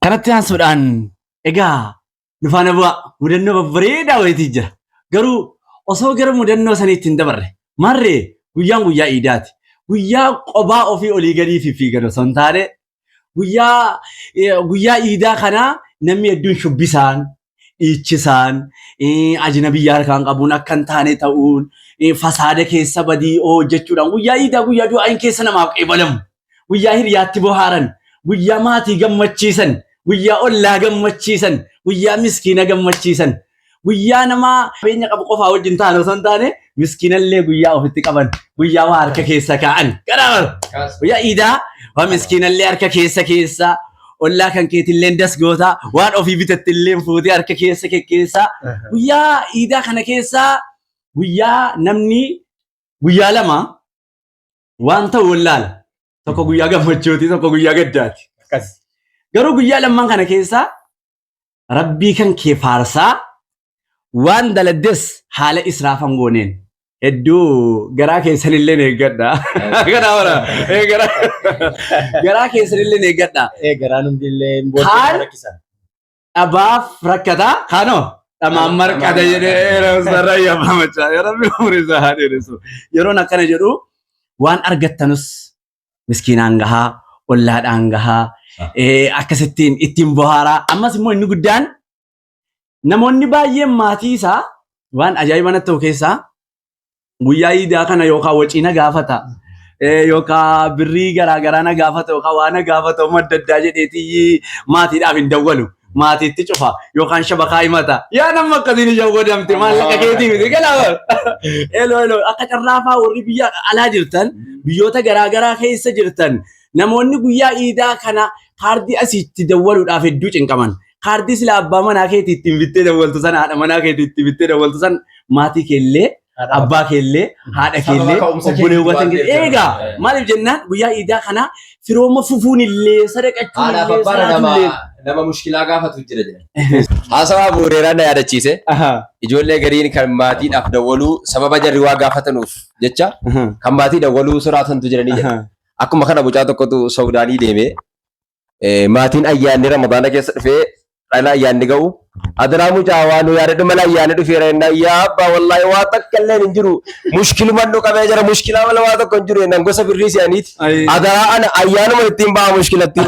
Kanatti aansuudhaan egaa nu faana bu'aa mudannoo babbareedaa wayitii jira. Garuu osoo gara mudannoo saniitti hin dabarre marree guyyaan guyyaa iidaati. Guyyaa qobaa ofii olii gadii fiffiigan osoo hin taane guyyaa guyyaa iidaa kanaa namni hedduun shubbisaan dhiichisaan ajnabiyyaa harkaan qabuun akka hin taane ta'uun fasaada keessa badii hojjechuudhaan guyyaa iidaa guyyaa du'aayin keessa namaaf qeebalamu guyyaa hiriyaatti bohaaran guyyaa maatii gammachiisan guyyaa ollaa gammachiisan guyyaa miskiina gammachiisan guyyaa nama qabeenya qabu qofaa wajjin ta'an osoo hin taane miskiinallee guyyaa ofitti qaban guyyaa waa harka keessa kaa'an kanaaf guyyaa iidaa waa miskiinallee harka keessa keessa ollaa kan keetillee das goota waan ofii bitattillee fuutee harka keessa kekkeessa guyyaa iidaa kana keessa guyyaa namni guyyaa lama waan ta'u wallaala tokko guyyaa gammachuuti tokko guyyaa gaddaati Akkas. garuu guyyaa lamman kana keessa Rabbii kan kee faarsaa waan daladdes haala israafan gooneen. Hedduu garaa keessanillee eeggadha. Garaa bara. Garaa keessanillee eeggadha. Garaan hundillee hin booddee Kaan rakkisan. dhabaaf rakkataa kaanoo dhamaan marqata jedhee sarara yabbaa machaa. Yaa Rabbi umurii isaa haa dheeressu. Yeroon akkana jedhu waan argattanus miskiinaan gahaa, ollaadhaan gahaa, akkasittiin ittiin bohaaraa. Ammas immoo inni guddaan namoonni baay'een maatii isaa waan ajaa'iba natti ta'u keessaa guyyaa iidaa kana yookaan wacii na gaafata yookaan birrii garaa garaa na gaafata yookaan waa na gaafata madda addaa jedheetii maatiidhaaf hin dawwalu. Maatiitti cufa yookaan shabakaa himata. Yaa nama akkasiin ija godhamte maallaqa keetii miti. Kanaaf elo elo akka carraa fa'aa warri biyya alaa jirtan biyyoota garaa garaa keessa jirtan namoonni guyyaa iidaa kana kaardii asitti dawwaluudhaaf hedduu cinqaman. Kaardii sila abbaa manaa keetii ittiin bittee dawwaltu sana haadha manaa keetii ittiin bittee dawwaltu sana maatii keellee abbaa keellee haadha Sababa keellee ka'umsa keetii obboleewwan waan kee ta'eef. eegaa maaliif jennaan guyyaa iidaa kana firooma fufuun illee sadaqachuun Haadhaaf illee abbaan nama salaatuun illee. nama mushkilaa gaafatu jira jedha. Haasawaa Abu Hureyraa na yaadachiise. Ijoollee gariin kan maatiidhaaf dawwaluu sababa jarri waa gaafatanuuf jecha kan maatii dawwaluu sodaatantu jiranii jedha. Akkuma kana mucaa tokkotu Saudaanii deemee Maatiin ayyaanni Ramadaana keessa dhufee dhala ayyaanni ga'u adaraa mucaa waa nu yaadadhu mala ayyaanni dhufeera jennaan yaa abbaa wallaahi waa takka illee hin jiru mushkiluman nu qabee jira mushkilaa mala waa tokko hin jiru jennaan gosa birrii se'aniiti adaraa ana ayyaanuma ittiin ba'a mushkilattiin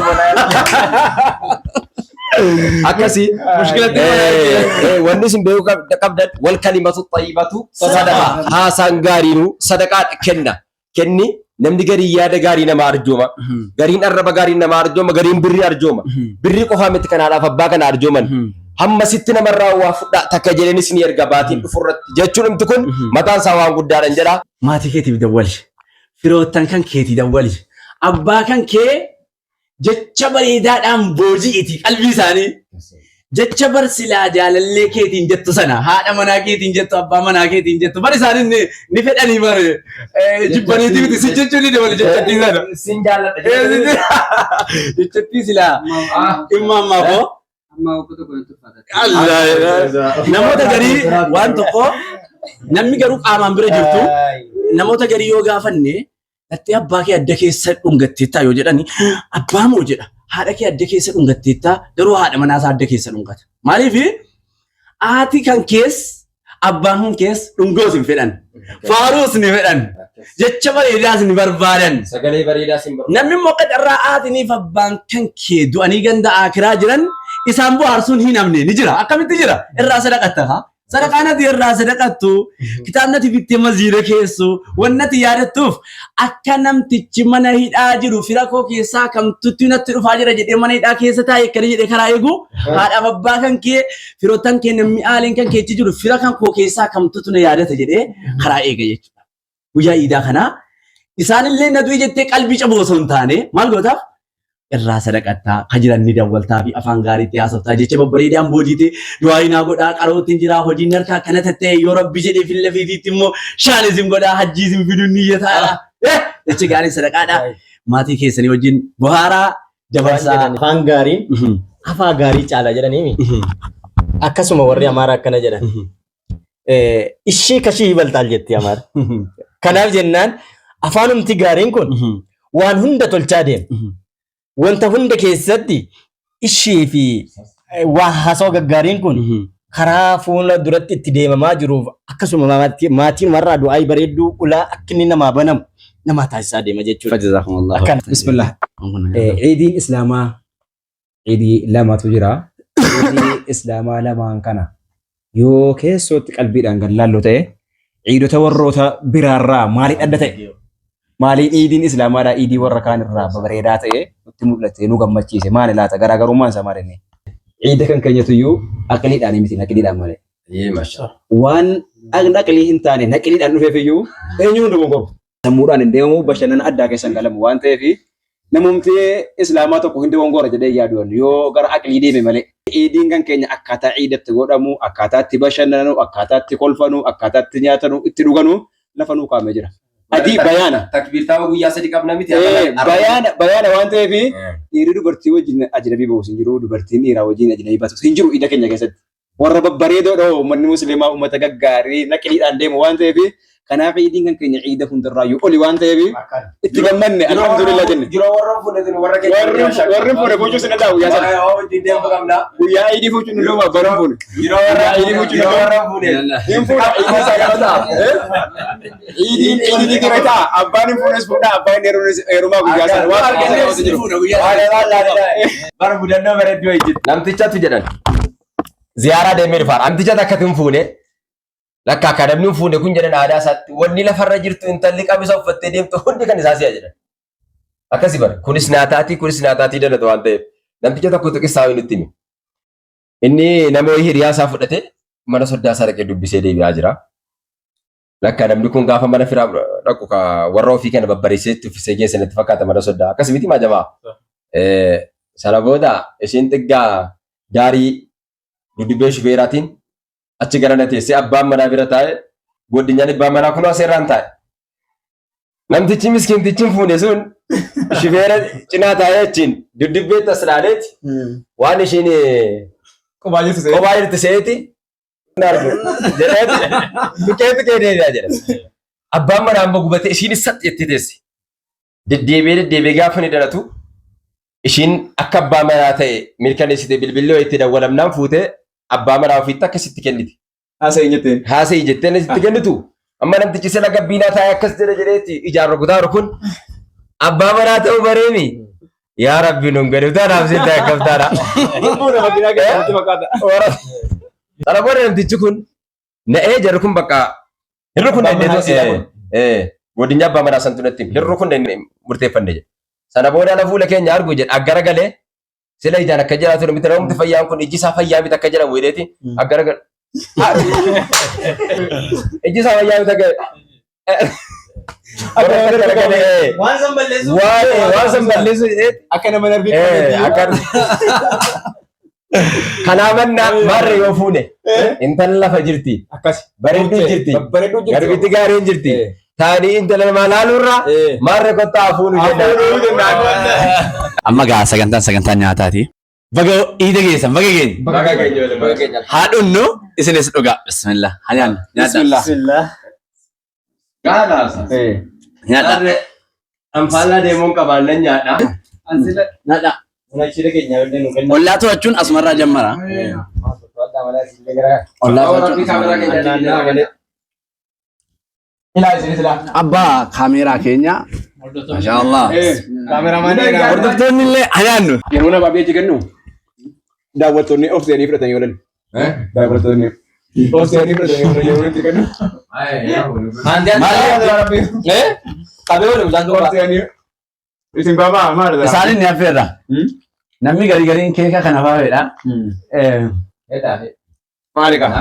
akkasii Mushkilattiin wanni isin beekuu qabdan wal kalimatu xayyibatu sadaqa haasaan gaariinuu sadaqaa kenna kenni namni gariin yaada gaarii nama arjooma gariin arraba gaarii nama arjooma gariin birrii arjooma birrii qofaa miti kan haadhaaf abbaa kana arjooman hamma sitti namarraa waa fudhaa takka jedheenis ni erga baatiin dhufu irratti jechuun dhumti kun mataan isaa waan guddaadhan jedha. Maatii keetiif dawwali. Firoottan kan keetii dawwali. Abbaa kan kee jecha bareedaadhaan booji'iti qalbii isaanii. Jecha bar silaa jaalallee keetiin jettu sana haadha manaa keetiin jettu abbaa manaa keetiin jettu bar isaanii ni, ni fedhanii bar jibbaniiti miti si jechuun ni dabali jechattii sana. Sin jaalladha. Jechattii silaa dhimma ammaa koo. Amma obbo tokko natti ulfaata. Namoota garii waan tokko namni garuu qaamaan bira jirtu namoota garii yoo gaafanne Dhattee abbaa kee adda keessa dhungatteettaa yoo jedhani abbaa moo jedha. Haadha kee adda keessa dhungatteettaa garuu haadha manaa isaa adda keessa dhungata. Maaliif haati kan kees abbaan kun kees dhungoos hin fedhan. Faaruus ni fedhan. Jecha bareedaas ni barbaadan. Sagalee bareedaa sin barbaada. Namni immoo akka carraa haatiniif abbaan kan kee du'anii ganda akiraa jiran isaan bohaarsuun hin hafne ni jira. Akkamitti jira? Irraa sadaqatta haa. Sadaqaan ati irraa sadaqattu, kitaabni ati bittee masjiida keessu, wanni ati yaadattuuf akka namtichi mana hidhaa jiru fira koo keessaa kamtutti natti dhufaa jira jedhee mana hidhaa keessa taa'e akkana jedhee karaa eegu haadhaaf abbaa kan kee firoottan kee namni aaliin kan keechi jiru fira kan koo keessaa kamtutu na yaadata jedhee karaa eega jechuudha. Guyyaa iidaa kanaa isaanillee na du'i jettee qalbii caboo osoo hin taane maal gootaaf irraa sadaqattaa ka jiran ni dawwaltaa fi afaan gaariitti haasoftaa jecha babbareedaan boojiite du'aa naa godhaa qarootiin jiraa hojiin harkaa akkana tatta'e yoo rabbi jedhee filla fiitiitti immoo shaan isin godhaa hajjii isin fiduun niyyataadha. Jechi gaariin sadaqaadha. Maatii keessanii wajjin bohaaraa dabarsaa. Afaan gaariin afaa gaarii caala jedhaniimi. Akkasuma warri Amaaraa akkana jedhan. Ishii kashii hibalxaal jetti Amaara. Kanaaf jennaan afaanumti gaariin kun waan hunda tolchaa deema. Wanta hunda keessatti Ishii fi waa haasawaa gaggaariin kun karaa fuula duratti itti deemamaa jiruuf akkasuma maatiin warraa du'aayii bareedduu ulaa akka inni namaa banamu namaa taasisaa deema jechuudha. Fajazakumullah. Akkana. Bismillah. Ciidiin Islaamaa ciidii lamatu jira. Ciidii Islaamaa lamaan kana yoo keessootti qalbiidhaan gad laallu ta'e ciidota warroota biraarraa maaliin adda ta'e? Maaliin iidiin Islaamaadhaa iidii warra kaanirraa babareedaa ta'e nutti mul'ate nu gammachiise maali laata garaagarummaan isaa maali inni? Ciida kan keenyatuyyuu aqliidhaan miti naqliidhaan malee. Waan naqlii hin taane naqliidhaan dhufeefiyyuu eenyuun dogongoru. Sammuudhaan hin deemamu bashannana addaa keessa hin galamu waan ta'eef namumti Islaamaa tokko hin dogongora jedhee yaadu yoo gara aqlii deeme malee. Iidiin kan keenya akkaataa iidatti godhamu, akkaataa itti bashannanu, akkaataa itti kolfanu, akkaataa itti nyaatanu, itti dhuganu lafa nuu kaa'amee jira. Adii bayaana. Takbiirtaa guyyaa sadi qabna miti. Bayaana bayaana waan ta'eef dhiirri dubartii wajjin ajnabii ba'us hin jiru, dubartiin dhiiraa wajjin ajnabii baatus hin jiru iida keenya keessatti. Warra babbareedoodha uummanni musliimaa uummata gaggaarii naqliidhaan deemu waan ta'eef kanaaf iidiin kan keenya iida hundarraayyuu oli waan ta'eef itti gammanne alhamdulillah jenne. Yeroo warra fuudhe warra keenya. Warri fuudhe fuuchuu sin danda'u guyyaa sana. Guyyaa iidii fuuchuun nu dhuma bara fuune. Yeroo warra Iidii fuuchuun nu warra fuudhe. Hin fuudha iidii isaa qabata. Iidiin iidii dira ta'a abbaan hin fuunes fuudha abbaan hin heerumes heerumaa guyyaa sana waan keessa qabatu jiru. Bara mudannoo bareedduu wayii Namtichatu jedhan. Ziyaaraa deemee dhufaara. Namticha takkatu hin fuune. Lakka akka namni hin fuune kun jedhan aadaa isaatti wanni lafarra jirtu intalli qamisa uffattee deemtu hundi kan isaa si'a jedhan. Akkasi bara. Kunis naataatii kunis naataatii dalatu waan ta'eef. Namticha tokkotu qissaa wayii nutti hime. Inni nama wayii hiriyaa isaa fudhatee mana soddaa isaa dhaqee dubbisee deebi'aa jira. Lakka namni kun gaafa mana firaa dhaqu ka warra ofii kana babbareessee itti uffisee geesse natti fakkaata mana soddaa. Akkasi miti maa jamaa. Sana booda isheen xiggaa gaarii duddubbee shufeeraatiin achi gara na teessee abbaan manaa bira taa'e goddinyaan abbaan manaa kunoo aseerraan taa'e. Namtichi miskiintichi hin fuune sun shufeera cinaa taa'ee achiin dudubbeetti as ilaaleeti waan ishiin Kophaa jirtu se'ee. kophaa jirtu se'eeti jedheeti tuqee tuqee deebi'a jedha. Abbaan manaa amma gubatee ishiin isatti jettee teessi. Deddeebi'ee deddeebi'ee gaafa inni dhalatu ishiin akka abbaa manaa ta'e mirkaneessite bilbilli wayii itti dawwalamnaan fuutee abbaa manaa ofiitti akkasitti kenniti. Haasa'in jetteen. Haasa'ii jettee itti kennitu. Amma namtichi sila gabbiinaa taa'ee akkas jedhe jedheetti ijaan rukutaa kun abbaa manaa ta'uu bareemi. Yaa Rabbi nun gadi utaanaaf siin ta'e akkam taana. Fuuna makiinaa keessatti fakkaata. Sana booda namtichi kun na'ee jarri kun bakka hirri kun Abbaa manaa siidha kun. godinyaa abbaa manaa santu natti hime. Hirri kun murteeffanne jedhe. Sana booda ana fuula keenya argu jedhe aggara galee sila ijaan akka jiraatu miti namni fayyaan kun ijji isaa fayyaa miti akka jedhamu jedheeti aggara galee. Ijji isaa fayyaa miti akka galee. Waan san balleessu. Waan san balleessu jedheeti. Akka nama narbii Akka Kanaa mannaa maarree yoo fuune intala lafa jirti. Akkas. Bareedduu jirti. Babbareedduu jirti. Garbitti gaariin jirti. Taanii intala namaa laaluurraa maarree kottaa hafuunu Hafuunu jennaan. Amma gaa sagantaan sagantaa nyaataati. Baga iida geessan baga geenya. Baga keenya baga keenya. Haa dhunnu isinis dhugaa. Bismillah. Haa nyaannu. Nyaadhaa. Bismillah. Bismillah. Gaalaas. Nyaadhaa. Anfaallaa deemuun qabaan nan nyaadha. Ansila Nyaadhaa. Buna keenya illee nu kenna. Ollaa to'achuun asumarraa jammara. Ollaa to'achuun asumarraa jammara. Ilaa isinis ilaa. Abbaa kaameeraa keenya. Masha Allah. Kaameraamaanii Hordoftoonni illee haa nyaannu. Yeroo nama biyya kennu daawwattoonni of seenii fudhatanii oolan. Daawwattoonni of seenii fudhatanii oolan yeroo itti kennu. Of seenii isin baabaa maal dha? Isaanin ni affeerra. Namni garii gariin keeka kana fa'aa fedha. Maali qaba?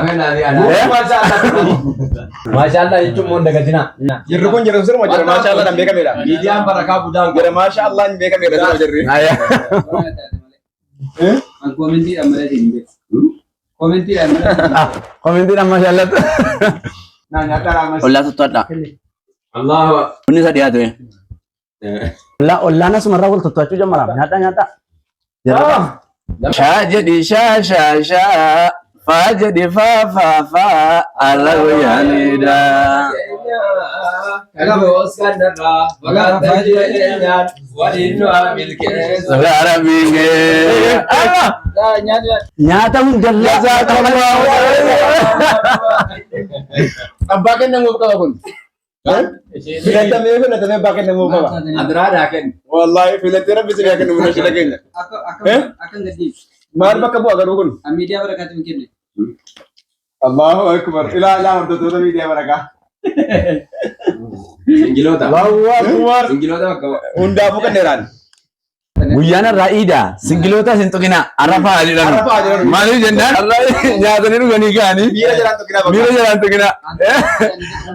Maashaallah jechuun moo dagatinaa. Jirri kun jedhamu sirma jira maasha Allah dhaan beekamedha. Miidiyaan barakaa budaan Jira maasha Allah hin beekamedha sirma jirri. An koomentiidhaan malee hin beeku. Koomentiidhaan malee. Koomentiidhaan maashaallah. Naa nyaadhaa raamas. Ollaa tottodha. Allahu Bunni isa dhiyaatu. Ollaa ollaan asumarraa wal tottachuu jammara. Nyaadhaa nyaadhaa. Shaa jedhi shaa shaa shaa. Faa jedhi faa faa faa arra guyyaan iidaa. Nyaata hundallee Abbaa kennamuuf qaba kun. Filatamee filatamee abbaa kennamuuf qaba. Adiraadhaa kennu. Wallaahi filatee rabbi si haa kennu buna shila keenya. Akka akka akka hin gaddiif. Maal bakka bu'a garuu kun? Miidiyaa barakaatti hin kenne. Allahu akbar. Ilaa ilaa hordoftoota miidiyaa barakaa. Singiloota. Allahu akbar. Singiloota bakka bu'a. Hundaafuu kenneeraan. Guyyaan har'aa iidaa singiloota isin tuqinaa arrafaa jedhamu. Arrafaa jedhamu. Maaliif jennaan har'a nyaatanii dhuganii ka'anii Miira jalaan tuqinaa bakka. miira jalaan tuqinaa.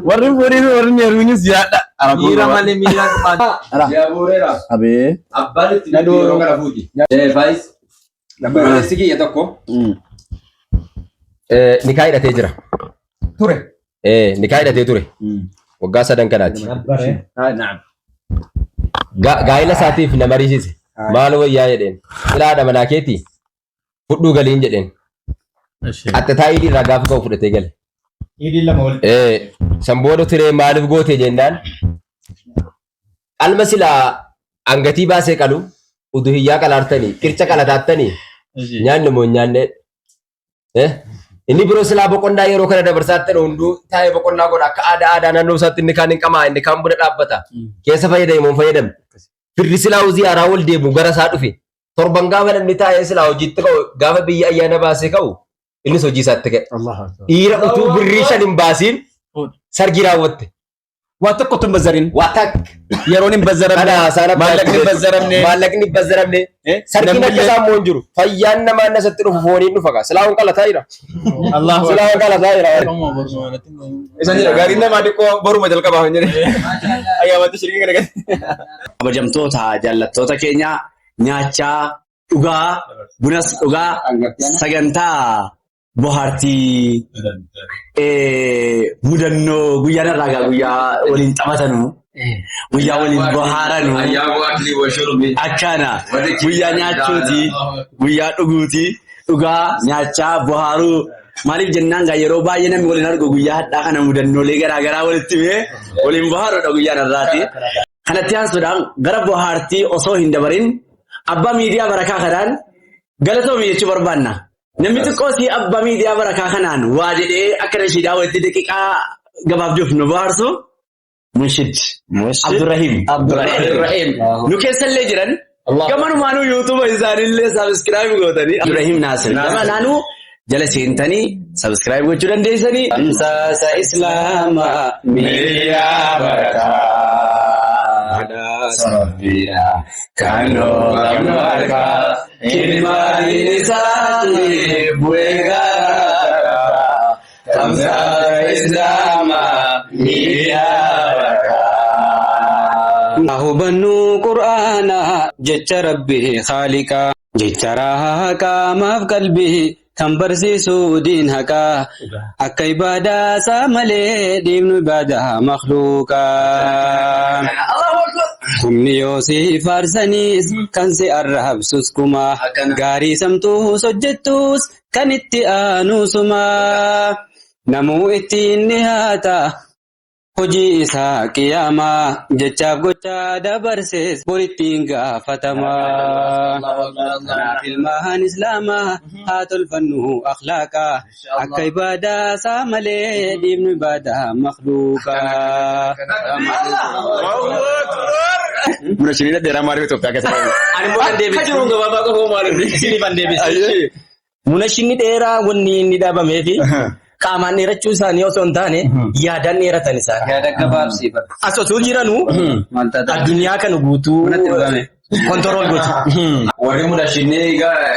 Warri fuudhiin warri heeruminis yaadha. Miira malee miira qabaata. Yaa buureera. Abee. Abbaan itti nuti yeroo kana fuuti. Faayis. Obboleessi kiyya tokko. Nikaa hidhatee jira. Ture. Nikaa hidhatee ture. Waggaa sadan kanaati. Gaa'ila isaatiif na mariisise. Maal wayyaa jedheen. Ilaa haadha manaa keetii fudhuu galiin jedheen. Qaxxitaa iidii irraa gaafa ka'u fudhatee gale. Iidiin lama walitti. San booda turee maaliif goote jennaan qalma silaa hangatii baasee qalu uduhiyyaa qalaartanii qirca qalataattanii nyaanne moo hin nyaanne. Inni biroo silaa boqonnaa yeroo kana dabarsaattan hunduu taa'ee boqonnaa godha akka aadaa aadaa naannoo isaatti inni kaan hin qamaa inni kaan buna dhaabbata keessa fayyadame moo hin fayyadamne. Firri silaa hojii haaraa wal deemu gara isaa dhufe torban gaafa namni taa'ee silaa hojiitti ka'u gaafa biyya ayyaana baasee ka'u innis hojii isaatti ka'e. Dhiira utuu birrii 5 hin baasiin sargii raawwatte. Waa tokko utuu hin bazzarin. Waa takka. Yeroon hin bazzaramne. Kana haasaan abbaa Maallaqni hin bazzaramne. Maallaqni hin bazzaramne. Sargiin Namni akka isaa immoo hin jiru. Fayyaan namaa inni asatti dhufu fooniin dhufa kaa. Silaa hun qalataa jira. Silaa hun qalataa jira. Isa jira gaariin namaa xiqqoo boruma jalqabaa hin jedhe. Ayyaamatti shirkii kana gadi. Kabajamtoota jaallattoota keenya nyaachaa dhugaa bunas dhugaa sagantaa bohaartii mudannoo guyyaan irraa gaa guyyaa waliin taphatanu guyyaa waliin bohaaranu akkana guyyaa nyaachuuti guyyaa dhuguuti dhugaa nyaachaa bohaaruu maaliif jennaan gaa yeroo baay'ee namni waliin argu guyyaa hadhaa kana mudannoolee garaa garaa walitti himee waliin bohaaruudha guyyaan irraati. Kanatti aansuudhaan gara bohaartii osoo hin dabarin abbaa miidiyaa barakaa kanaan galatoomi jechuu barbaanna. Namni xiqqoo si abbaa miidiyaa barakaa kanaan waa jedhee akka nashiidaa walitti daqiiqaa gabaabduuf nu bohaarsu Munshid Abdurrahim. Abdurrahim. Nu keessallee jiran gamanumaanuu yuutuuba isaaniillee sabiskiraayib gootanii Abdurrahim Naasir. Gamanaanuu jala seentanii sabiskiraayib gochuu dandeessanii. Tamsaasa Islaamaa miidiyaa barakaa. Badhaasa Rabbiidha kan nu qabnu harkaa. Kilmaaniin isaati bu'ee garaa. Tamsaasa Islaamaa miidiyaa barakaa. Hubannuu Qur'aanaa jecha Rabbii Khaaliqaa jecha raahaa qaamaaf qalbii kan barsiisu diin haqaa akka ibaadaa isaa malee dhiibnu ibaadaa makhluuqaa. Humni yoo si faarsaniis kan si arrabsus kumaa gaarii samtuus hojjettus kan itti aanusumaa namuu ittiin dhihaata. Hojii isaa qiyaamaa jechaaf gochaa dabarsees borittiin gaafatamaa. Kanaaf ilmaan Islaamaa haa tolfannu akhlaaqaa akka ibaadaa isaa malee dhiibnu ibaadaa makhluuqaa. Buna shiniina dheeraa maaliif Itoophiyaa keessa Ani immoo kan deebisu. Akka jiruun gabaabaa qofa maaliif? Isiniif an deebisa. Munashinni dheeraa wanni inni dhaabameefi qaamaan dheerachuu isaanii osoo hin taane yaadaan dheeratan isaan. Yaada gabaabsii bara. As osoo jiranuu Maal taata? addunyaa kana guutuu Bunatti dhugame. kontirool gochu. Warri munashinni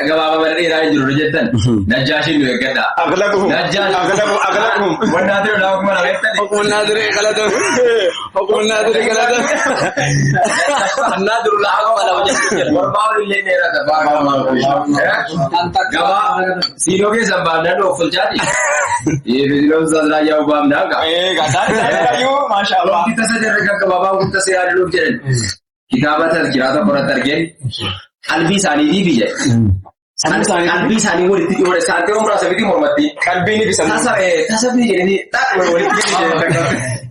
gabaabaa bara dheeraa hin jiru jettan najjaashin nu eeggadha. Aglabuhum. Najjaash. Aglabuhum. Aglabuhum. Wannaatiri laa kuma lama jettani. Hukumunnaadiri galata. Hukumunnaadiri galata. Annaadiru laa kuma lama jettani. Mormaa olillee dheerata. Gabaa siinoo keessan baafnaan of fulchaati. Siinoon sasnaa yaa'u baafnaan gaa. Eegaa maashaallah. Wanti tasa jarri kan gabaabaa kun tasa yaadaluuf jedhan kitaaba tazkiraa tokko irratti argeen qalbii isaaniitiif jedhe. Sammuu isaanii Qalbii isaanii walitti dhiyoodha. Saantii muraasa miti mormatti. Qalbiin ibsa. Tasa tasa fi jedhanii xaaquma walitti jedhanii.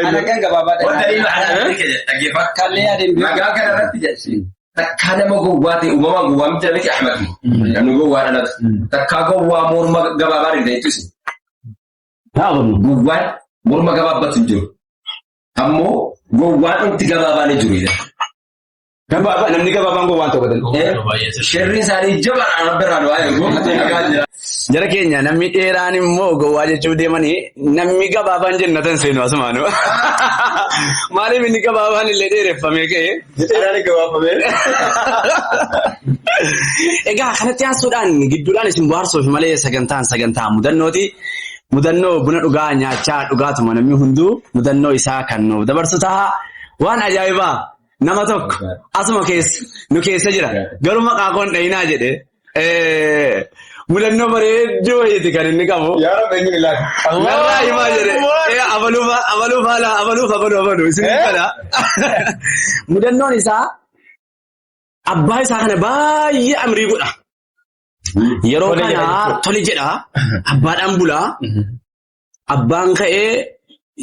Ana kan gabaabaadha. Wanta inni maqaa dhaggeeffadhu. Kallee adeemu. Ragaa kana irratti jedhu. Takkaa nama gowwaa ta'e uumamaan gowwaa miti miti Ahmad. Namni gowwaa dhalatu. Takkaa gowwaa morma gabaabaa hin ta'ettus. Dhaabamu. Gowwaan morma gabaabbatu hin jiru. Ammoo gowwaan dhumti gabaabaan hin jiru. Gabaabaa namni gabaabaan gowwaan ta'uu danda'u. Sherriin isaanii jabaadhaan rabbi irraa du'aa eegu. Dhagaa jira. Jara keenya namni dheeraan immoo gowwaa jechuuf deemanii namni gabaabaan jennatan seenu asumaanu. Maaliif inni gabaabaan illee dheereffamee ka'e? Dheeraan gabaabamee. Egaa kanatti aansuudhaan gidduudhaan isin bohaarsuuf malee sagantaan sagantaa mudannooti. Mudannoo buna dhugaa nyaachaa dhugaatuma namni hunduu mudannoo isaa kan nuuf dabarsu ta'a. Waan ajaa'ibaa nama tokko asuma keessa nu keessa jira. Garuu maqaa koon dhayinaa jedhe. Mudannoo bareedduu wayiiti kan inni qabu. Yaa Rabbi eenyuun ilaali. Narraa himaa jedhe. Abaluuf abaluuf haala abaluuf abaluu abaluu isin kana. Mudannoon isaa abbaa isaa kana baay'ee amrii godha. Yeroo Tole jedha kana jechuudha. tole jedha. Abbaadhaan bulaa. Abbaan ka'ee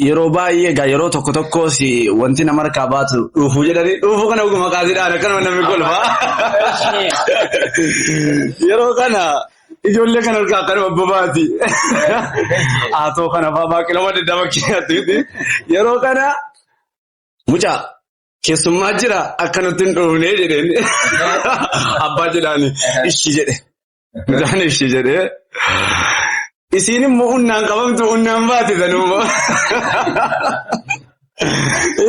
yeroo baay'ee egaa yeroo tokko tokkos wanti nama harkaa baatu dhuufuu jedhanii dhuufuu kana oguma kaasiidhaan akkanuma namni kolfa. Yeroo kana ijoollee kana harkaa akkanuma bobaati. Haatoo kana fa'aa baaqelaa adda addaa bakkee. Yeroo kana mucaa keessummaa jira akka nutti hin dhuufnee jedheen. Abbaa jedhaani ishii jedhe. Mucaan ishii jedhee. Isiin immoo unnaan qabamtu unnaan baate sanummoo.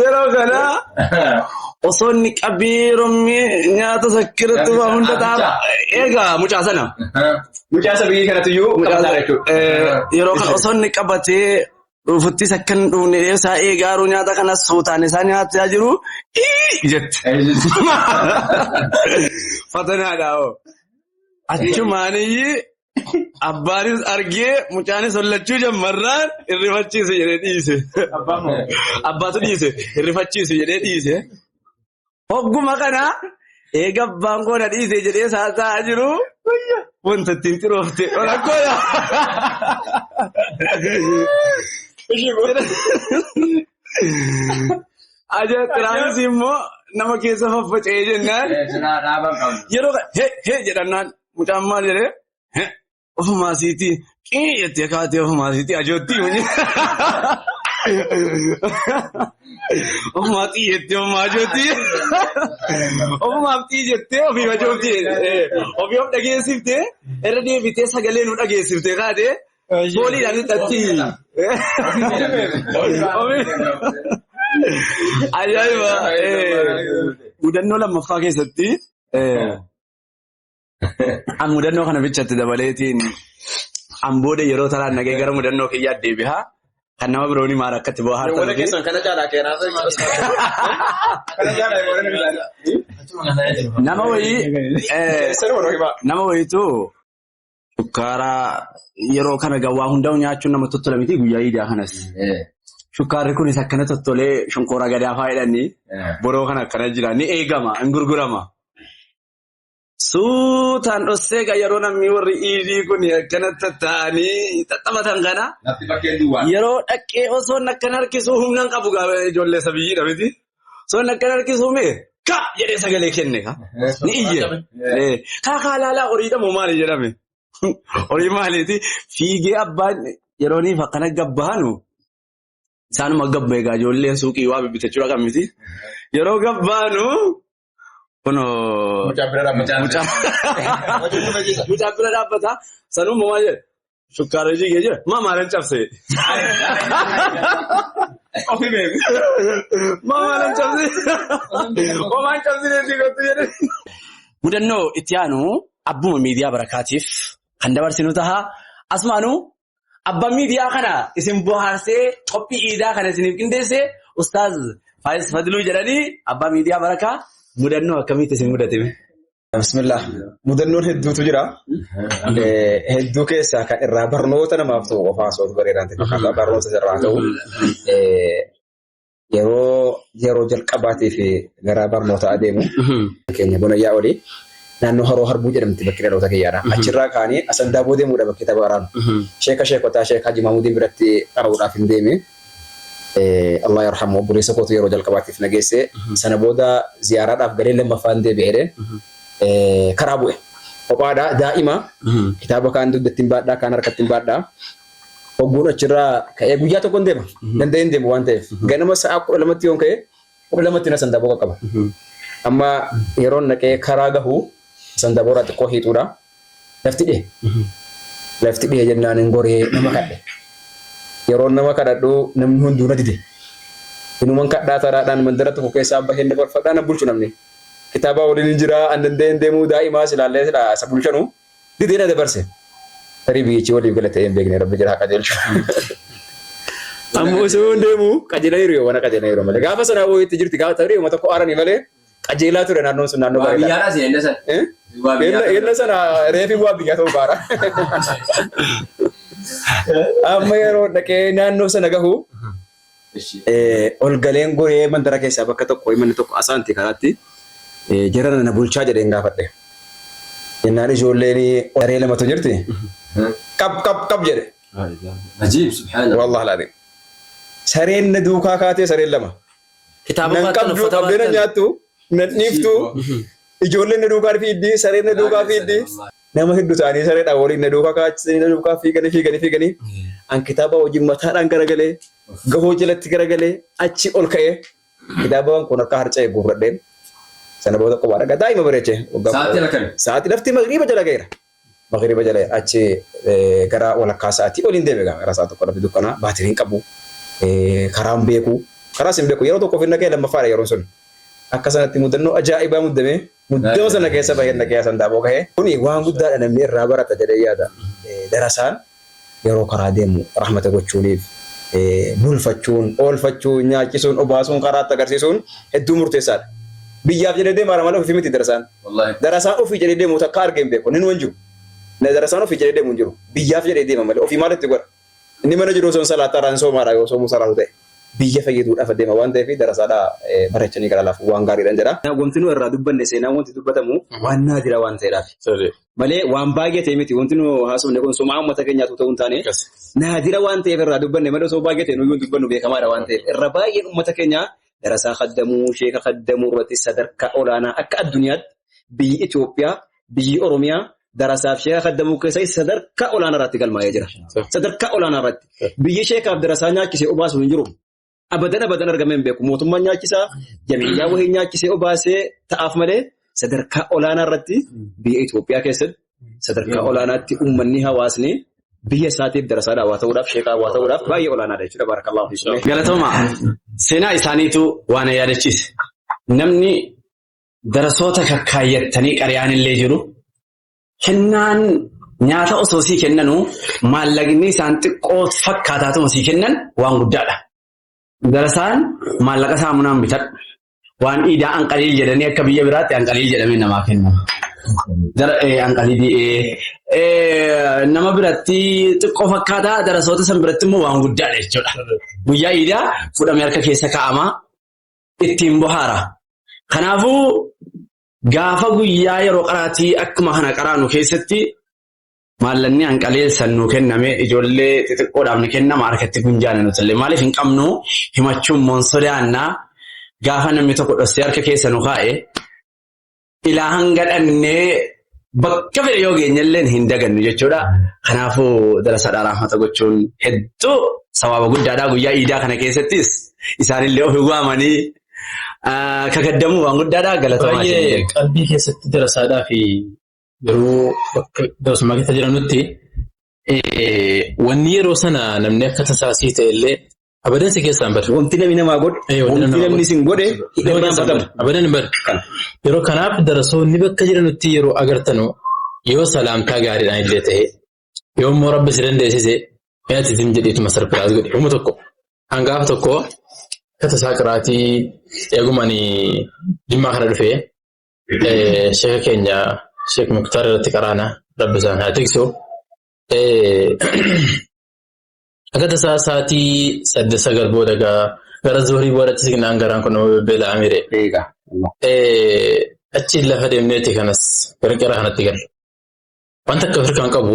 Yeroo kana osoo inni qabee rommee nyaata sakkiratti waa hunda ta'a. Egaa mucaa sana. Mucaa isa biyya kanatti iyyuu qabataa jechuudha. Yeroo kana osoo inni qabatee dhufuttis akka hin dhufne isaa eegaaru nyaata kana suutaan isaa nyaachaa jiru ii jette. Fatanaadha hoo. Achumaaniyyi abbaanis argee mucaanis hollachuu jammarraan hirrifachiisu jedhee dhiise. Abbaatu dhiise hirrifachiisu jedhee dhiise. Hogguma kana eega abbaan koo na dhiise jedhee saasaa jiru wanta ittiin xiroofte rakkoodha. Aja xiraanis immoo nama keessa faffaca'ee jennaan yeroo he he jedhannaan mucaan maal jedhee he ofumaa siitii qii jettee kaatee ofumaa siitii ajoottii ofumaa xii jettee ofumaa ajoottii ofumaaf xii jettee ofii ajoottii ofii of dhageessiftee irra deebitee sagalee nu dhageessiftee kaatee fooliidhaan hidhatti. Ajaa'iba! Mudannoo lammaffaa keessatti an mudannoo kana bichatti dabaleetiin an booda yeroo taraan nagee gara mudannoo kiyyaa deebi'a. Kan nama biroon maal akkatti Wala bohaartan. keessan kana caalaa keenyaa. Kana caalaa Nama wayii Keessan warra himaa. nama wayiitu shukkaara yeroo kana gawwaa hundaa'u nyaachuun nama tottola miti guyyaa iidaa kanas. Shukkaarri kunis akkana tottolee shonkoora gadaa fa'aa jedhanii boroo kana akkana jira ni eegama hin gurgurama. Suutaan dhossee egaa yeroo namni warri iidii kun akkana tatta'anii tattaphatan kana Lafti bakkeen duwwaa. yeroo dhaqee osoo akkana harkisuu humna hin qabu gaafa ijoollee sabiyyiidha miti. Osoo akkana harkisuu mee ka jedhee sagalee kenne ka ni iyye. Kaa kaa laalaa horiidha moo maali jedhame. Horii maaliiti fiigee abbaan yeroo niif akkana gabbahanu isaanuma gabba egaa ijoolleen suuqii waa bibbitachuu dhaqan miti. Yeroo gabbaanu kunoo Mucaa bira dhaabbata. Mucaa bira dhaabbata. Sanuma maal jedhe? Shukkaara jigee jira. Maa maalan cabse? Ofii beeku. Maa maalan cabse? Homaan cabsine si kottu jedhe. Mudannoo itti aanu abbuma miidiyaa barakaatiif kan dabarsinu taha. Asumaanuu abbaan miidiyaa kana isin bohaarsee qophii iidaa kana isiniif qindeesse Ustaaz Faayis Fadiluu jedhanii abbaa miidiyaa barakaa mudannoo akkamitti isin mudate? Bismillah. Mudannoon hedduutu jira. Hedduu keessaa kan irraa barnoota namaaf ta'u qofaa osoo bareedaan ta'e fakkaata. Barnoota irraa ta'u. Yeroo jalqabaatiif gara barnoota adeemu. Keenya bonayyaa olii. Naannoo Haroo Harbuu jedhamti bakki dhaloota kiyyaadha. Achirraa kaanee Asandaaboo deemuudha bakki tapha qaraanu. Sheeka sheekotaa Sheek Haji Mahmuudiin biratti qara'uudhaaf hin deeme. Allah yarhamu obboleessa kootu yeroo jalqabaatiif na geesse. Sana booda ziyaaraadhaaf galee lammaffaan deebi'ee karaa bu'e. Kophaadha daa'ima kitaaba kaan dugdatti hin baadhaa kaan harkatti hin baadhaa. Hogguun achirraa ka'ee guyyaa tokkoon deema. Danda'ee hin deemu waan ta'eef. Ganama sa'a 12tti yoon ka'e 12tti na Sandaaboo qaqqaba. Amma yeroon dhaqee karaa gahu Sandaaboo irraa xiqqoo hiixuudha. Lafti dhihe. Lafti dhihe jennaan hin goree nama kadhe. Yeroon nama kadhadhu namni hunduu na dide. Inuman kadhaa taraadhaan mandara tokko keessaa baheen dabarfadhaa na bulchu namni. Kitaabaa waliin hin jira an danda'ee hin deemuu daa'imaa silaallee silaa isa bulchanu didee na dabarse. Tarii biyyichi waliif gala ta'ee hin beekne rabbi jira haa qajeelchu. Amma osoo hin deemu qajeelaniiru yoo mana qajeelaniiru malee. Gaafa sanaa wayiitti jirti gaafa tarii uma tokko aaranii malee qajeelaa ture naannoon sun naannoo Waa bareedaa. biyyaadhaa si yenna sana. Eh? Waa biyyaa Yenna sana reefi waa biyyaa ta'uu baara. Amma yeroo dhaqee naannoo sana gahu ol galeen goree mandara keessaa bakka tokko manni tokko asaanti karaatti jara na bulchaa jedheen gaafadhe. Jennaan ijoolleen daree lamatu jirti. Qab qab qab jedhe. Ajiib subhaanallah. Wallahi alazim. Sareen na duukaa kaatee sareen lama. Kitaaba Nan baattan qabdu uffata qabdee na baattan. nyaattu nan dhiiftu ijoolleen na duukaa fiiddi sareen na duukaa fiiddi. Nama hedduu ta'anii sareedhaan waliin na duukaa kaachisanii na duukaa fiiganii fiiganii fiiganii an kitaaba wajjin mataadhaan garagalee gahoo jalatti garagalee achi ol ka'ee kitaaba kun akka harca'e guurradheen sana booda kophaa dhaqa daa'ima bareechee waggaa Sa'aatii halkan. Sa'aatii lafti magriiba jala ga'eera. Magriiba jala achi gara walakkaa sa'aatii oliin deeme gara sa'a tokko lafti dukkanaa baatiriin qabu karaan beeku karaas hin beeku yeroo tokko ofiin dhaqee lammaffaadha yeroon sun. Akka sanatti mudannoo ajaa'ibaa muddamee muddama sana keessa bahee dhaqee Asandaaboo gahe. Kuni waan guddaadha namni irraa barata jedhee yaada. Darasaan yeroo karaa deemu rahmata gochuuniif, bulfachuun, oolfachuun, nyaachisuun, obaasuun, karaatti agarsiisuun hedduu murteessaadha. Biyyaaf jedhee deemaara malee ofii miti darasaan. Darasaan ofii jedhee deemu takka argee hin beeku. Inni hin jiru. Darasaan ofii jedhee deemu hin jiru. Biyyaaf jedhee deema malee ofii maal itti godha? Inni mana jiru osoo hin salaataa hin soomaadha yoo soomuu salaatu ta'e. Biyya fayyaduudhaaf adeema waan ta'eef darasaadha bareechanii gara laafu waan gaariidhaan jedha. Wanti nu irraa dubbanne seenaan wanti dubbatamu waan naadira waan ta'eedhaaf. Malee waan baay'ee ta'e miti wanti nu haasofne kun somaa uummata keenyaatu ta'uu hin taane naadira waan ta'eef irraa dubbanne malee osoo baay'ee ta'e nuyyuu dubbannu beekamaadha waan ta'eef irra baay'een uummata keenyaa darasaa kaddamuu sheeka kaddamuu irratti sadarkaa olaanaa akka addunyaatti biyyi Itoophiyaa biyyi Oromiyaa darasaaf sheeka kaddamuu keessatti sadarkaa olaanaa irratti galmaa'ee jira. Sadarkaa olaanaa irratti. Biyyi sheekaaf darasaa nyaachisee obaasu hin jiru. Abadan abadan argamee hin beeku. Mootummaan nyaachisaa, jamiyyaa wahii nyaachisee obaasee ta'aaf malee sadarkaa olaanaa irratti biyya Itoophiyaa keessatti sadarkaa olaanaatti uummanni hawaasni biyya isaatiif darasaa daawwaa ta'uudhaaf sheekaa waa ta'uudhaaf baay'ee olaanaadha jechuudha. Barakallahu fiikum. Galatooma seenaa isaaniitu waan na yaadachiise. Namni darasoota kakkaayyattanii qariyaan illee jiru. Kennaan nyaata osoo sii kennanuu maallaqni isaan xiqqoo fakkaataatuma sii kennan waan guddaadha. Darasaan maallaqa saamunaan bitadhu. Waan iidaa anqaliil jedhanii akka biyya biraatti anqaliil jedhamee namaa kennama. Anqaliilii nama biratti xiqqoo fakkaataa darasoota san biratti immoo waan guddaadha jechuudha. Guyyaa iidaa fudhamee harka keessa kaa'ama ittiin bohaara. Kanaafuu gaafa guyyaa yeroo qaraatii akkuma kana qaraanu keessatti Maallanni hanqalee san nuu kenname ijoollee xixiqqoodhaaf ni kennama harkatti gunjaana nutillee maaliif hin qabnu himachuun moon sodaanna gaafa namni tokko dhossee harka keessa nu kaa'e ilaa hanga dhannee bakka fedhe yoo geenyelleen hin dagannu jechuudha. Kanaafuu darasaadhaa rahmata gochuun hedduu sawaaba guddaadha. Guyyaa iidaa kana keessattis isaanillee of waamanii kakaddamuu waan guddaadha. Galatomaa Baay'ee qalbii keessatti darasaadhaa fi yeroo bakka darasummaa keessa jiranutti wanni yeroo sana namni akka tasaasii ta'e illee abadan si keessaa hin badu. Wanti namni namaa godhe, wanti namni isin godhe hin irraanfatamu. Abadan hin badu. Yeroo kanaaf darasoonni bakka jiranutti yeroo agartanu yoo salaamtaa gaariidhaan illee ta'e yoo immoo rabbi si dandeessise mee ati isin jedheetuma sarpiraas godhe huma tokko hangafa tokko akka tasaa qiraatii eeguma ani jimmaa kana dhufee Sheeka keenya Sheek Muktaar irratti qaraana rabbi isaan haa tiksu. Akka tasaa sa'aatii 8 9 booda gara zuhurii boodatti signaan garaan kun nama bebbeela'aa mire. Achi lafa deemneeti kanas gara qeraa kanatti galle. Wanta akka Afrikaan qabu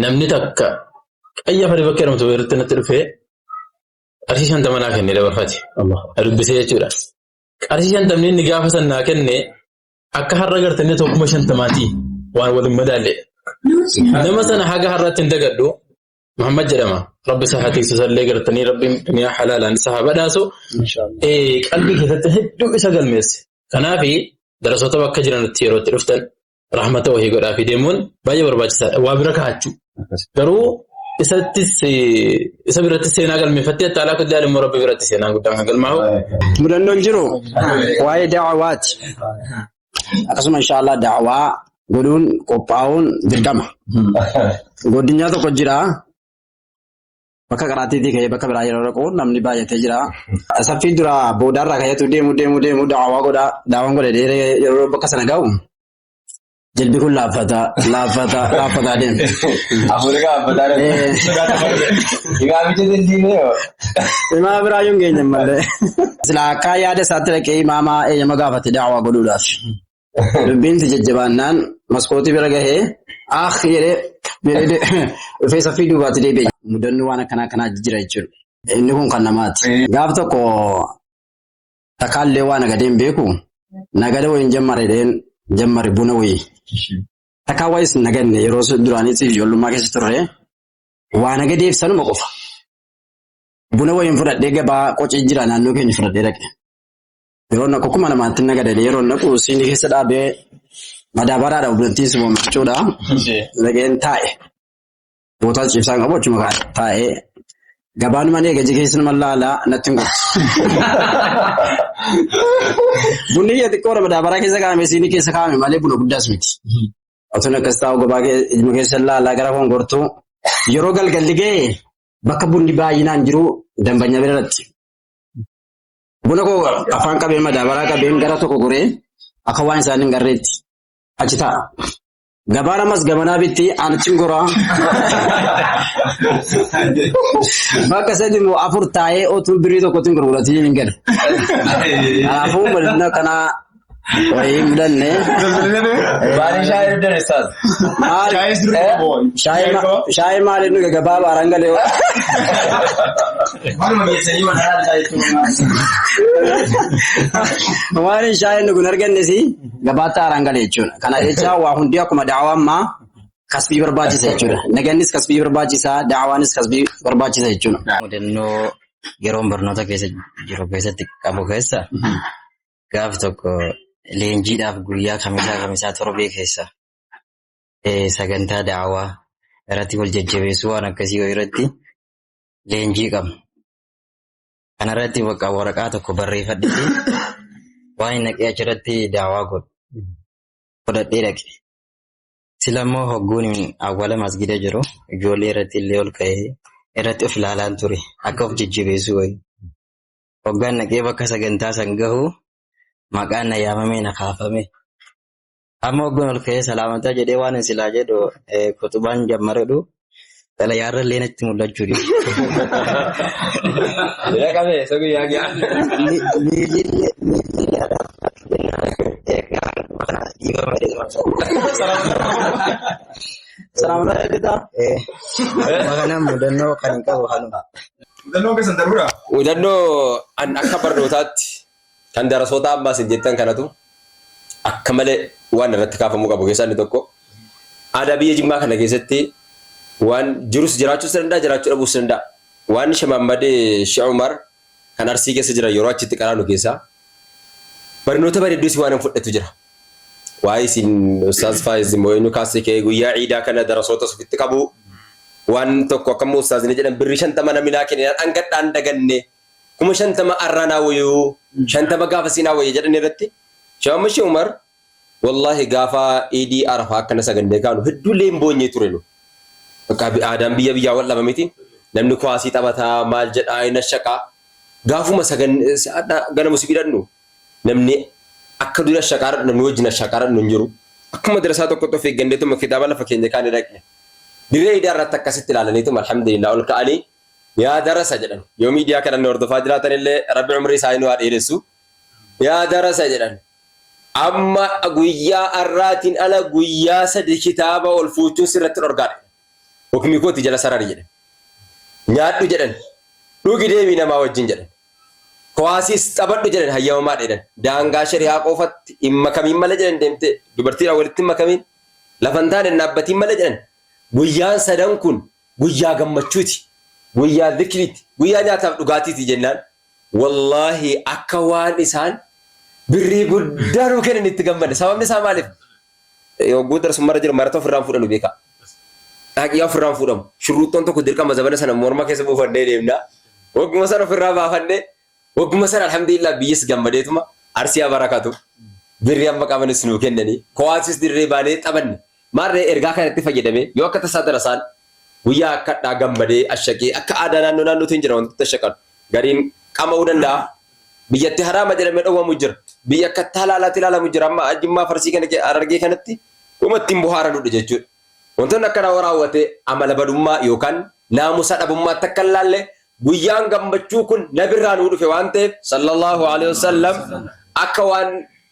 namni takka qayya farii bakka jedhamtu irratti natti dhufee qarshii 50 naa kenne dabarfate. Na dubbisee jechuudha. Qarshii shantamni inni gaafa san naa kenne akka har'a gartanii tokkuma shantamaatii waan waliin madaalle. Nama sana haga har'aatti hin dagadhu. Muhammad jedhama. Rabbi isa haa tiiksu isallee gartanii rabbiin duniyaa halaalaan isa haa badhaasu. Qalbii keessatti hedduu isa galmeesse. Kanaaf darasoota bakka jiranitti yeroo itti dhuftan rahmata wahii godhaafii deemuun baay'ee barbaachisaadha. Waa bira kaa'achuu. Garuu isattis isa biratti seenaa galmeeffattee attaalaa guddaan immoo rabbi biratti seenaan guddaan kan galmaa'u. Mudannoon jiru waa'ee da'awaati. Akkasuma inshaallah da'awaa godhuun qophaa'uun dirqama. Godinyaa tokko jira. Bakka karaatiitii ka'ee bakka biraa yeroo dhaqu namni baay'atee jira. Saffii dura boodaarraa ka'eetu deemu deemu deemu da'awaa godha. Da'awaan godhe dheeree yeroo bakka sana ga'u jilbi kun laaffata laaffata laaffataa deema. Hafuura gaaffataa Imaamicha dindiinee yoo. Imaama biraa yoo hin geenye malee. Silaa akka yaada isaatti dhaqee imaama eeyyama gaafate da'awaa godhuudhaaf. Dubbiin si jajjabaannaan maskootii bira gahee ah jedhee jedhee dhufee saffii duubaatti deebi'e. Mudannoo waan akkanaa akkanaa jira jechuudha. Inni kun kan namaati. Gaaf tokko takkaallee waa nagadee hin beeku. Nagada wayiin jammare jedheen jammare buna wayii. Takkaa wayiis naganne yeroo duraanii ijoollummaa keessa turre waa nagadeef sanuma qofa. Buna wayiin fudhadhee gabaa qocii jira naannoo keenya fudhadhee dhaqe. Yeroo naqu akkuma namaatti nagadale yeroo naqu siinii keessa dhaabee madaabaraadha obboleettiin si jechuudha. Dhaqeen taa'e. Bootaa ciibsaan qabu achuma taa'ee gabaanuma eega ija keessa nama laalaa natti hin gortu. Bunni ija xiqqoodha madaabaraa keessa kaa'ame siinii keessa kaa'ame malee buna guddaas miti. Otoon akkas taa'u gabaa ijuma keessa laalaa gara koon gortu yeroo galgalli ga'e bakka bunni baay'inaan jiru dambanya biratti. Buna koo afaan qabee madaabaraa qabeen gara tokko goree akka waan isaan hin garreetti achi taa'a. Gabaan ammas gamanaa bitti aanichi goraa. Bakka sadi immoo afur taa'ee otuu birrii tokkotti hin gurguratiin hin gale. Kanaafuu mudannoo akkanaa wayii mudanne. Baanii shaayii dhugdan ustaaz. Shaayii maaliin dhuge gabaa baaraan galee. Manuma geessanii waan haala jechuun. Waan shaayiin dhugu hin argannes gabaatti haaraan gale jechuudha. Kana jecha waa hundi akkuma da'awaa ammaa kasbii barbaachisa jechuudha. Nagannis kasbii barbaachisa, da'awaanis kasbii barbaachisa jechuudha. Mudannoo yeroon barnoota keessa jiru keessatti qabu keessa gaaf tokko leenjiidhaaf guyyaa kamisaa kamisaa torbee keessa sagantaa da'awaa irratti wal jajjabeessuu waan akkasii irratti leenjii qabna. Kanarratti bakka waraqaa tokko barreeffadheeti waan hin naqee achirratti daawaa godhu godhadhee dhaqe. Sila immoo hogguun awwala masgida jiru ijoollee irratti illee ol ka'ee irratti of ilaalaan ture akka of jajjabeessu wayi. Hoggaan naqee bakka sagantaa san gahu maqaan na yaamamee na kaafame. Amma hogguun ol ka'ee salaamataa jedhee waan hin silaa jedhu kutubaan jammaredhu xalayaarra illee natti mul'achuu dide. Jira qabee isa guyyaa guyyaa. Salaamataa jedhaa. Kana mudannoo kan hin qabu kanuma. Mudannoo keessan darbuudha. Mudannoo an akka barnootaatti kan darasoota ammaas hin jettan kanatu akka malee waan irratti kaafamuu qabu keessaa inni tokko aadaa biyya Jimmaa kana keessatti waan jirus jiraachuus danda'a jiraachuu dhabuus danda'a. Waan Shemaammad Shee Umar kan Arsii keessa jiran yeroo achitti qaraanu keessaa barnoota bareedduus waan hin fudhatu jira. Waa'ee isin Ustaaz Faayiz immoo eenyu kaasee ka'ee guyyaa ciidaa kana darasoota ofitti qabu waan tokko akka immoo ustaazni jedhan birrii 50 namni naa kenne dhangadhaan daganne 50,000 arraa naa wayyuu 50 gaafa sii naa wayya jedhan irratti Sheekh Shee Umar wallaahi gaafa iidii arafaa akkana sagannee kaanu hedduu illee hin boonyee ture nu. Bakka aadaan biyya biyyaa wal dhaba miti. Namni kuwaasii taphataa maal jedhaa hin ashaqaa. Gaafuma sagan ganama si hidhannu namni akka dura ashaqaa namni wajjin ashaqaa hin jiru. Akkuma darasaa tokkotti of eegganneetuma kitaaba lafa keenya kaanii dhaqne. Dirree iidaa irratti akkasitti ilaalaniituma alhamdulillah ol ka'anii yaa darasa jedhan. Yoo miidiyaa kana nu hordofaa jiraatan illee rabbi umrii isaanii nu haa dheeressu. Yaa darasa jedhan. Amma guyyaa arraatiin ala guyyaa sadi kitaaba ol fuuchuun sirratti dhorkaadha. Hukmii kooti jala sarari jedhan. Nyaadhu jedhan. Dhugi deemii namaa wajjin jedhan. Kowaasiis taphadhu jedhan hayyamamaadha jedhan. Daangaa shari'aa qofatti hin makamiin malee jedhan deemtee dubartiidhaan walitti hin makamiin lafa hin taane hin dhaabbatiin malee jedhan. Guyyaan sadan kun guyyaa gammachuuti. Guyyaa zikriiti. Guyyaa nyaataaf dhugaatiiti jennaan wallaahi akka waan isaan birrii guddaa nuu kennan itti gammadne. Sababni isaa maaliif? Yogguu darsummarra jiru marata ofirraan fuudhanu beekaa. Dhaaqiyaa ofirraan fuudhamu. Shurruuxxoon tokko dirqama zabana sana morma keessa buufannee deemna. Wagguma sana ofirraa baafannee wagguma sana alhamdulillah biyyis gammadeetuma arsii haa barakatu. Birrii amma qabanis nuu kennanii. Kowaasis dirree baanee taphanne. Maarree ergaa kanatti fayyadamee yoo akka tasaa darasaan guyyaa akka hadhaa gammadee ashaqee akka aadaa naannoo naannootiin jira wantoota ashaqan. Gariin qama'uu danda'a. Biyyatti haraama jedhamee dhowwamu jira. Biyya akka itti halaalaatti ilaalamu jira. Amma Jimmaa Farsii kana Harargee kanatti dhuma ittiin bohaaranudha jechuudha. Wantoonni akkanaa yoo raawwate amala badummaa yookaan naamusa dhabummaatti akka hin laalle guyyaan gammachuu kun nabirraa nuu dhufe waan ta'eef sallallahu alaihi wasallam akka waan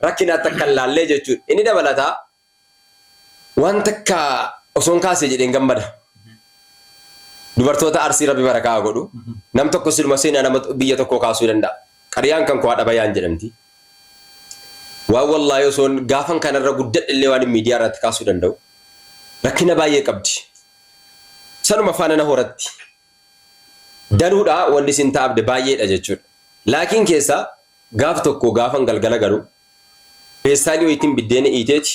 rakkinaatti akka hin laallee jechuudha. Inni dabalataa waan takka osoon kaasee jedheen gammada. Dubartoota Arsii Rabbi barakaa haa godhu. Nam tokko siluma seenaa nama biyya tokkoo kaasuu danda'a. Qariyaan kan koo haadha bayaan jedhamti. Waan wallaahi osoon gaafan kanarra guddadhe illee waan miidiyaa irratti kaasuu danda'u. Rakkina baay'ee qabdi. Sanuma faana na horatti. Danuudha wanni isin taabde baay'eedha jechuudha. Laakiin keessaa gaaf tokko gaafan galgala galu Feestaalii wayitiin biddeena iiteeti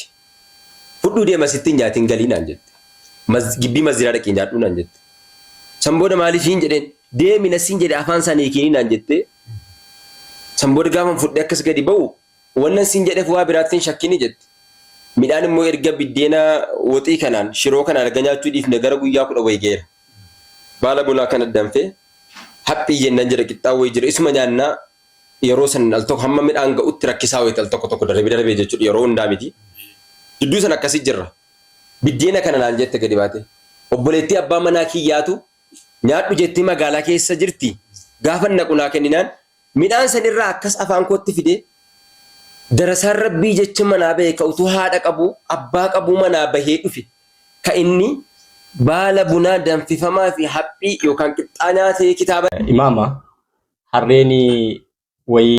fudhuu deema sitti hin nyaatiin galii naan jette. Gibbii masjidaa dhaqii nyaadhuu naan jette. San booda maaliifiin jedheen deemi na siin jedhe afaan isaanii hiikiinii naan jette. San booda gaafan fudhee akkas gadi ba'u wannan siin jedheef waa biraatti hin shakkini jette. Midhaan immoo erga biddeena woxii kanaan shiroo kanaan erga nyaachuu dhiifne gara guyyaa 10 wayi ga'eera. Baala bunaa kana danfee haphii jennaan jira qixxaa wayi jira isuma nyaannaa yeroo san al tokko hamma midhaan ga'utti rakkisaa wayita al tokko tokko darbee darbee jechuudha yeroo hundaa miti. Jidduu sana akkasii jirra. Biddeena kana naan jette gadi baate. Obboleettii abbaa manaa kiyyaatu nyaadhu jettee magaalaa keessa jirti. Gaafa naqu naa kenninaan midhaan sanirraa akkas afaan kootti fide darasaan rabbii jecha manaa bahe ka utuu haadha qabu abbaa qabuu manaa bahee dhufe ka inni baala bunaa danfifamaa fi haphii yookaan qixxaa nyaatee kitaaba Imaama harreen wayii.